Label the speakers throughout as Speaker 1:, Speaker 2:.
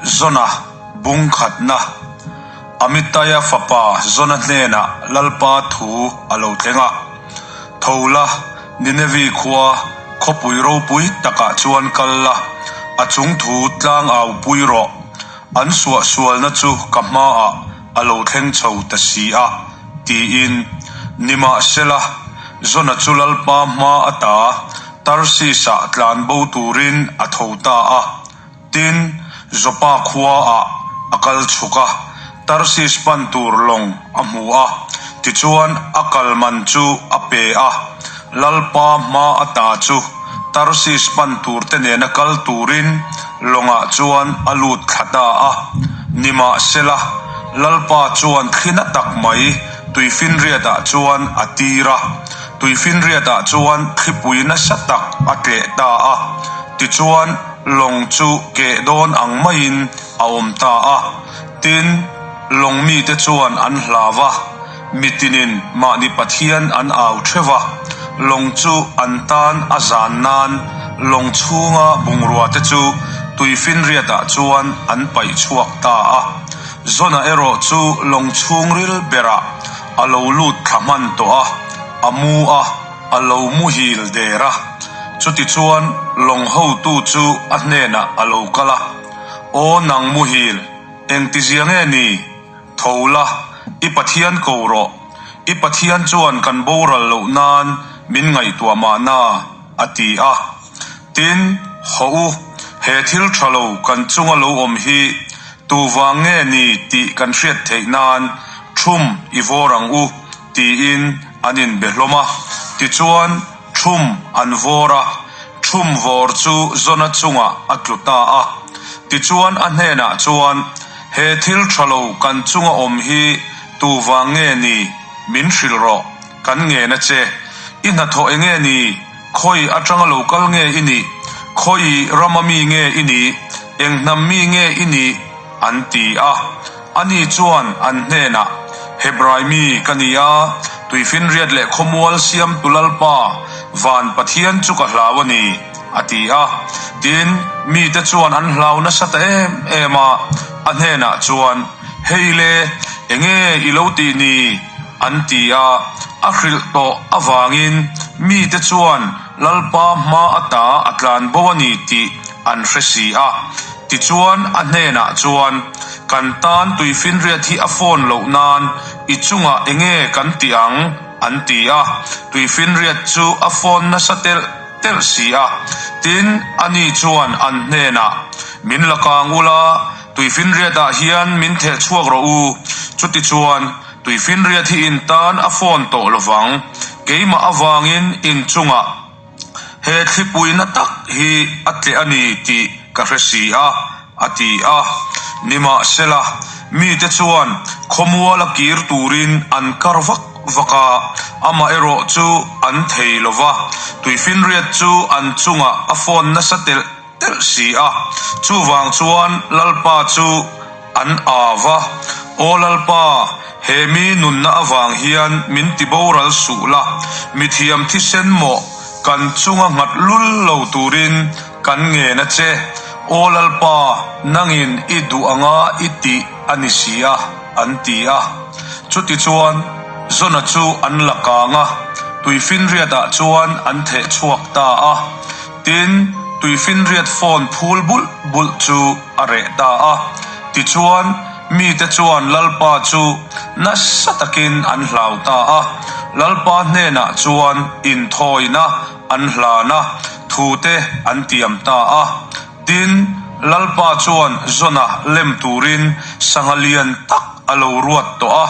Speaker 1: Jona bung khatna, Amittaia fapa Jona hnenah Lalpa thu a lo thleng a. Tho la, Ninevi khua, khawpui ropui takah chuan kal la, a chung thu tlang au pui rawh. An suahsualna chu ka hmaah a lo thleng chho ta si a, tiin. Nimahsela, Jona chu Lalpa hma ata Tarsis-ah tlan bo turin a tho ta a. Tin, Joppa khuaah a kal chhuk a, Tarsis pan tur lawng a hmu a, tichuan a kal man chu a pe a. Lalpa hma ata chu Tarsis pan turte nena kal turin lawngah chuan a lut thla ta a. Nimahsela, Lalpa chuan thli na tak mai tuifinriatah chuan a tir a. Tuifinriatah chuan thlipui nasa tak a tleh ta a. Tichuan, lawng chu keh dawn ang maiin a awm ta a. Tin, lawng mite chuan an hlau a. Mitinin mahni Pathian an au theuh a, lawng chu an tan a zan nan lawng chhunga bungrua te chu tuifinriatah chuan an paih chhuak ta a. Jona erawh chu lawng chhungril berah a lo lut thla hman tawh a, a mu a, a lo muhil der a. Chutichuan lawng hotu chu a hnenah a lo kal a, Aw nang muhil, engtizia nge ni? Tho la, i Pathian ko rawh. I Pathian chuan kan boral loh nan min ngaihtuah mahna, a ti a. Tin, hawh u, he thil tha lo kan chunga lo awm hi tu vang nge ni tih kan hriat theih nan thum i vawr ang u, tiin an inbe hlawm a. Tichuan, thum an vawr a, thum vawr chu Jona chungah a tlu ta a. Tichuan, a hnenah chuan, He thil tha lo kan chunga awm hi tu vang nge ni? Min hrilh rawh, kan ngen a che. I hnathawh eng nge ni? Khawi atanga lo kal nge i nih? Khawi rama mi nge i nih? Eng hnam mi nge i nih? An ti a. Ani chuan an hnenah, Hebrai mi ka ni a, tuifinriat leh khawmual siamtu Lalpa, van Pathian chu ka hlau a ni. A ti a. Tin, mite chuan an hlau nasa ta em em a, a hnenah chuan, Hei le, enge i lo tih ni? an ti a. A hrilh tawh avangin mite chuan Lalpa hma ata a tlan bo a ni tih an hre si a. Tichuan, a hnenah chuan, Kan tan tuifinriat hi a phone loh nan i chungah enge kan tih ang? an ti a. Tuifinriat chu a phone nasa telh. telh si a. Tin, ani chuan an hnenah, Min la kang ula, tuifinriatah hian min theh chhuak rawh u. Chutichuan, tuifinriat hi in tan a fawn tawh lovang. Keimah avangin in chungah he thlipuina tak hi a tleh a ni tih ka hre si a, a ti a. Nimahsela, mite chuan khawmual a kir turin an kar vak vak a, amaherawh chu an thei lo va, tuifinriat chu an chungah a fawn nasa telh telh si a. Chuvang chuan Lalpa chu an au va, Aw Lalpa, he mi nunna avang hian min tiboral suh la, mithiam thisen mawh kan chunga nghat lul lo turin Kan ngen a che, Aw Lalpa, nangin i duh anga i tih a ni si a, an ti a. Chutichuan, Jona chu an la kang a, tuifinriatah chuan an theh chhuak ta a. Tin, tuifinriat phone phul bulh bulh chu a reh ta a. Tichuan, mite chuan Lalpa chu nasa takin an hlau ta a. Lalpa hnenah chuan inthawina an hlan a, thute an tiam ta a. Tin, Lalpa chuan Jona lem turin sangha lian tak a lo ruat tawh a.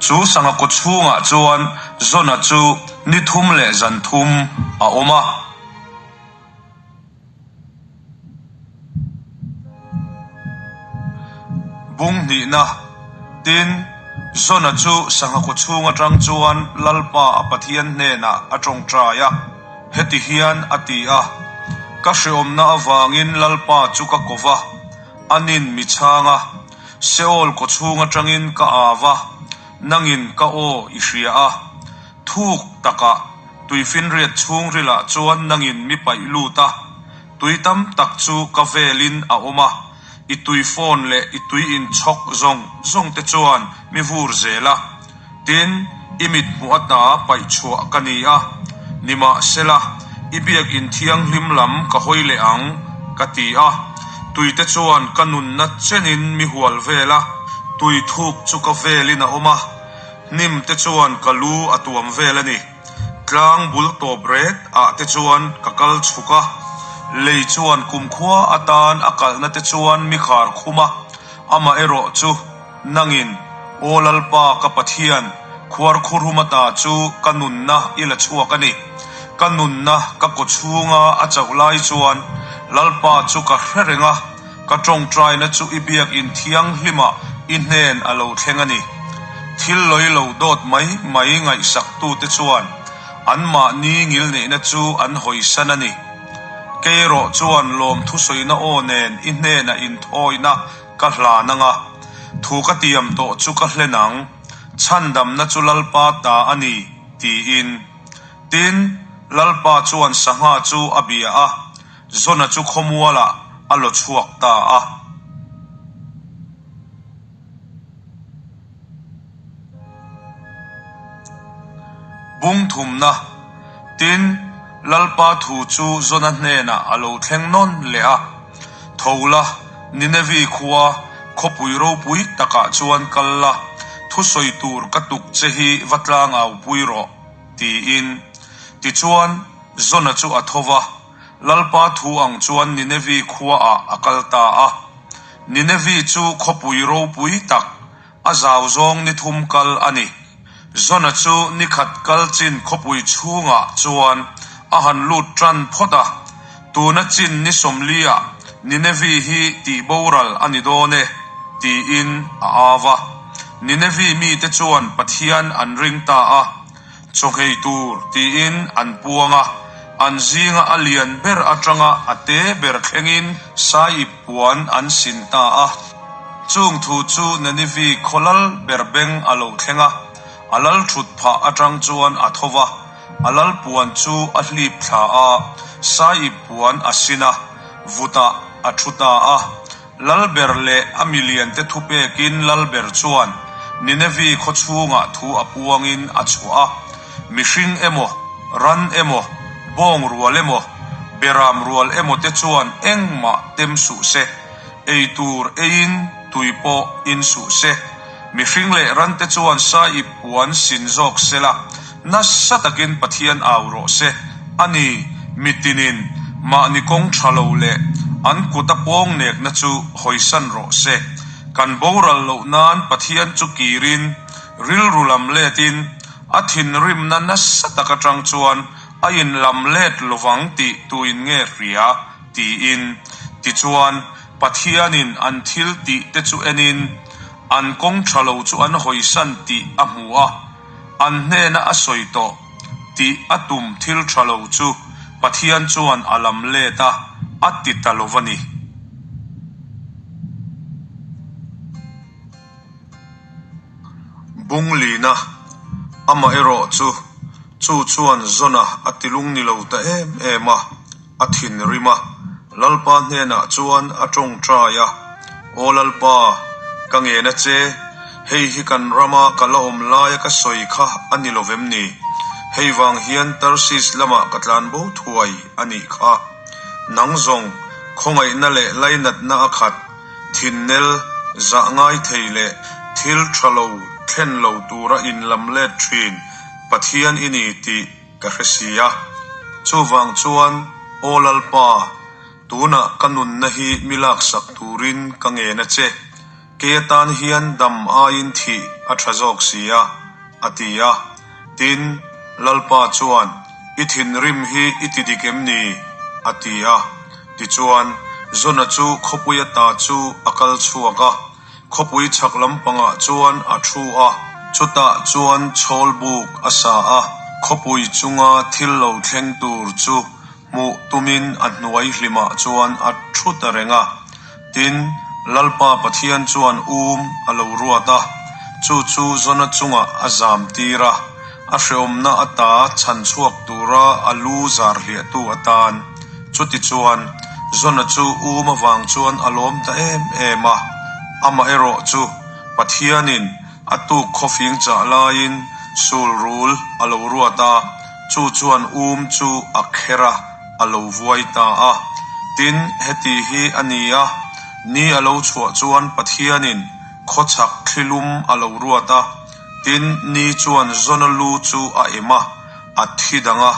Speaker 1: Chu sangha kaw chhungah chuan Jona chu ni thum leh zan thum a awm a. Bung hnihna, Tin, Jona chu sangha kaw chhung atang chuan Lalpa a Pathian hnenah a tawngtai a, heti hian a ti a, Ka hreawmna avangin Lalpa chu ka ko va, a nin mi chhang a, Seol kaw chhung atangin ka au va, nangin ka aw i hria a, thuk takah Tuifinriat chhungrilah chuan nangin mi paih lut a, tui tam tak chu ka velin a awm a. I tui fawn leh i tui inchhawk zawng zawng te chuan mi vur zel a. Tin, i mit hmuh ata paih chhuah ka ni a, nimahsela, i biakinn thianghlim lam ka hawi leh ang, ka ti a. Tuite chuan ka nunna chenin mi hual vel a, tui thuk chu ka velin a awm a, hnim te chuan ka lu a tuam vel a ni. Tlang bul tawp ret ah te chuan ka kal chhuk a, lei chuan kumkhua atan a kalhna te chuan mi khar khum a, amaherawh chu nangin, Aw Lalpa ka Pathian, khuarkhurum ata chu ka nunna i la chhuak a ni. Ka nunna ka kaw chhunga a chauh lai chuan Lalpa chu ka hre reng a, ka tawngtaina chu i biakinn thianghlimah i hnen a lo thleng a ni. Thil lawi lo dawt mai mai ngaihsaktute chuan anmahni ngilneihna chu an hawisan a ni. Kei erawh chuan lawmthusawina aw nen i hnenah inthawina Ka hlan anga, thu ka tiam tawh chu ka hlen ang, chhandamna chu Lalpa ta a ni, tiin. Tin, Lalpa chuan sangha chu a bia a, Jona chu khawmualah a law chhuak ta a. Bung thumna, Tin, Lalpa thu chu Jona hnenah a lo thleng nawn leh a, Tho la, Ninevi khua, khawpui ropui takah chuan kal la, thusawi tur ka tuk che hi va tlangau pui rawh, tiin. Tichuan, Jona chu a tho va, Lalpa thu ang chuan Ninevi khuaah a kal ta a. Ninevi chu khawpui ropui tak, A zau zawng ni thum kal a ni. Jona chu ni khat kal chin khawpui chhungah chuan a han lut tan phawt a, tuna chin ni sawmliah Ninevi hi tih boral a ni dawn e, tiin a au a. Ninevi mite chuan Pathian an ring ta a, chawhngei tur tiin an puang a, an zinga a lian ber atanga a te ber thlengin saiip puan an sin ta a. Chung thu chu Nenivi khaw lal ber beng a lo thleng a, a lal thut phah atang chuan a tho va, a lal puan chu a hlip thla a, saiip puan a sin a, vutah a thu ta a. Lalber leh a miliante thupekin Lalber chuan Ninevi khaw chhungah thu a puangin a chhuah a, mihring emaw, ran emaw, bawng rual emaw, beram rual emaw te chuan engmah tem suh se, ei tur eiin tui pawh in suh se, mihring leh rante chuan saip puan sin zawk se la, Nasa takin Pathian au rawh se, a ni, mitinin mahni kawng tha lo leh an kuta pawng nekna chu hawisan rawh se. Kan boral loh nan Pathian chu kirin, rilru lam letin, a thinrimna nasa tak atang chuan a inlam let lovang tih tuin nge hria? tiin. Tichuan, Pathianin an thil tih te chu enin, an kawng tha lo chu an hawisan tih a hmu a. An hnena a sawi tawh tih a tum thil tha lo chu Pathian chuan a lam let a, a ti ta lo a ni. Bunglina, amaherawh chu, chu chuan Jona a tilung ni lo ta em em a. A thinrim a, Lalpa hnenah chuan a tawngtai a, Aw Lalpa, ka ngen a che, hei hi kan rama ka la awm laia ka sawi kha a ni lo vem ni? Hei vang hian Tarsis lamah ka tlan bo thuai a nih kha. Nang zawng, khawngaihna leh lainatna a khat, thinnel, zah ngai thei leh thil tha lo thlen lo tura inlam let thin Pathian i ni tih Ka hre si a, chuvang chuan Aw Lalpa, tunah ka nunna hi mi laksak turin ka ngen a che, kei atan hian dam aiin thih a tha zawk si a, a ti a. Tin, Lalpa chuan, I thinrim hi i ti dik em ni? a ti a. Tichuan, Jona chu khawpui ata chu a kal chhuak a. Khawpui chhak lampangah chuan a thu a, chutah chuan chhawl buk a sa a, khawpui chunga thil lo thleng tur chu hmuh tumin a hnuai hlimah chuan a thu ta reng a. Tin, Lalpa Pathian chuan um a lo ruat a, chu chu Jona chungah a zam tir a, a hreawmna ata chhan chhuak tura a lu zar hliahtu atan. Chutichuan. Jona chu um avang chuan a lawm ta em em a, amaherawh chu Pathianin a tuk khawfing chah laiin sul rul a lo ruat a, chu chuan um chu a kher a, a lo vuai ta a. Tin, heti hi a ni a, ni a lo chhuah chuan Pathianin khawchhak thlilum a lo ruat a, tin, ni chuan Jona lu chu a em a, a thi dang a,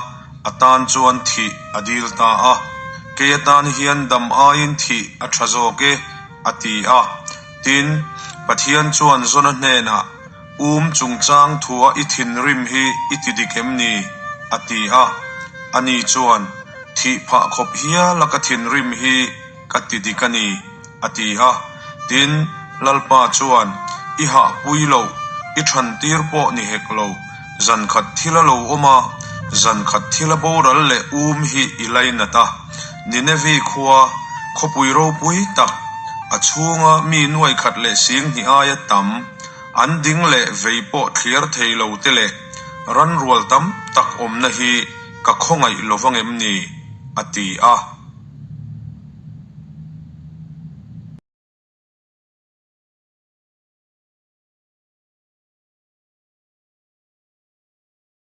Speaker 1: a tan chuan thih a dil ta a. Kei atan hian dam aiin thih a tha zawk e, a ti a. Tin, Pathian chuan Jona hnenah, Um chungchang thua i thinrim hi i ti dik em ni? a ti a. Ani chuan, Thih phah khawp hiala ka thinrim hi ka ti dik a ni, a ti a. Tin, Lalpa chuan, I hahpui loh, i thantir pawh ni hek lo, zankhat thil a lo awm a, zankhat thil a boral leh um hi i lainat a. Ninevi khua, khawpui ropui tak, a chhunga mi nuaikhat leh singhnih aia tam, an ding leh vei pawh thliar thei lo te leh ranrual tam tak awmna hi ka khawngaih lo vang em ni? a ti a.